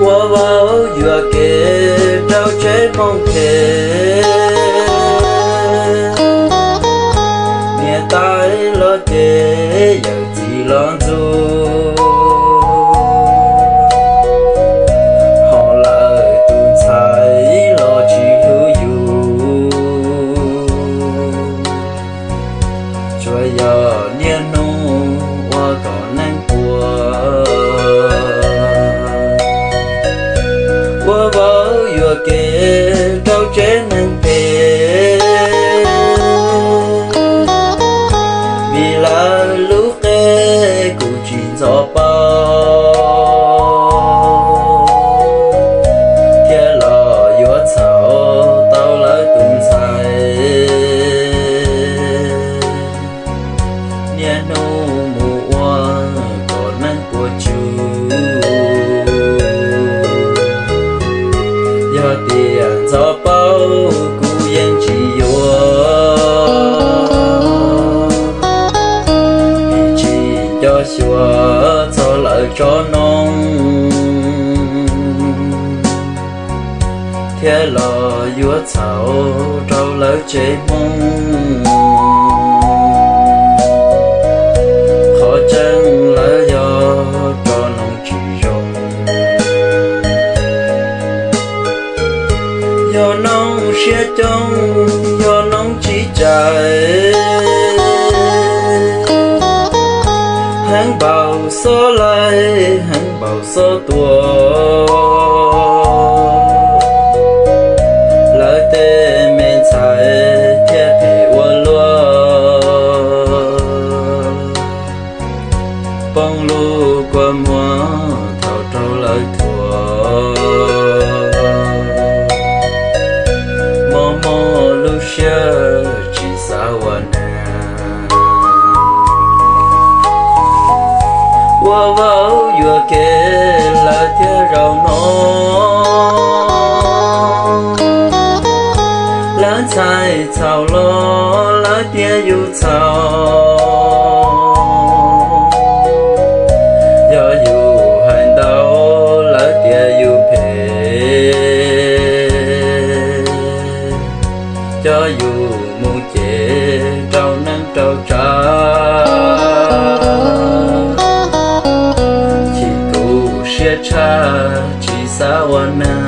Ua vauv yuam kev rau tsev hmoob phem, niam tais los cem yawm txiv los ntxub, ho lawv tus ntxhais los tsis hlub yus. Tsuas yog niaj hnub ua kom neeg puas, ua vauv yuam kev rau tsev neeg phem, vim lawv lub qe kuv tsis ntxov paub, thiaj los yuav txhaum tau lawv tus ntxhais. Niaj hnub mus ua kom neeg puas tsuaj, yog tias ntxov paub kuv yeej tsis yuav, vim tsis nco xyuas txog lawv tsob noob, thiab los yuav txhaum rau lawv tsev hmoob. Qhov tseeb lawv yog tsob noob tsis zoo, yog noob siab coob, yog noob tsis cais, heev npaum xob laij, heev npaum xob tua, lawv tej me ntxhais thiaj phem ua luaj, poob lub kua muag thaum raug lawv thuam, mob mob lub siab tsis xav ua neeg. Ua vauv yuam kev lawv thiaj zaum no, lawv ntxhais txhaum los lawv tias yus txhaum, yog yus hais ntau lawv tias yus phem, coj yus mus cev rau neej rau tsav, chim tu siab tshaj tsis xav ua neeg.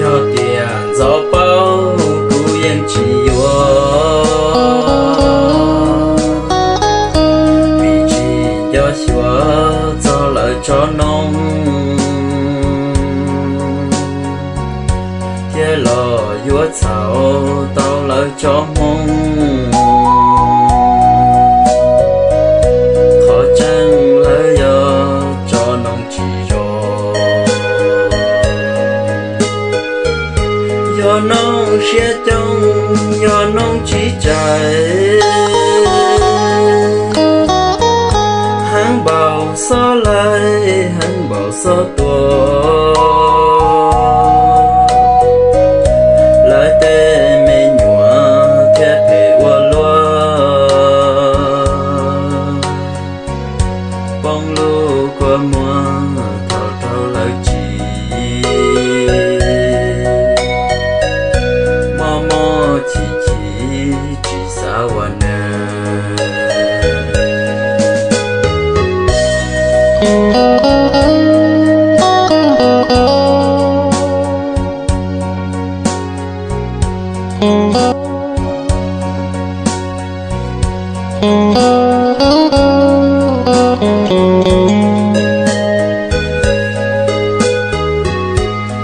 Yog tias ntxov paub kuv yeej tsis yuav, vim tsis nco xyuas txog lawv tsob noob, thiab los yuav txhaum tau lawv tsob hmoob. Qhov tseeb lawv yog tsob noob tsis zoo, yog noob siab coob, yog noob tsis cais, heev npaum xob laij, heev npaum xob tua,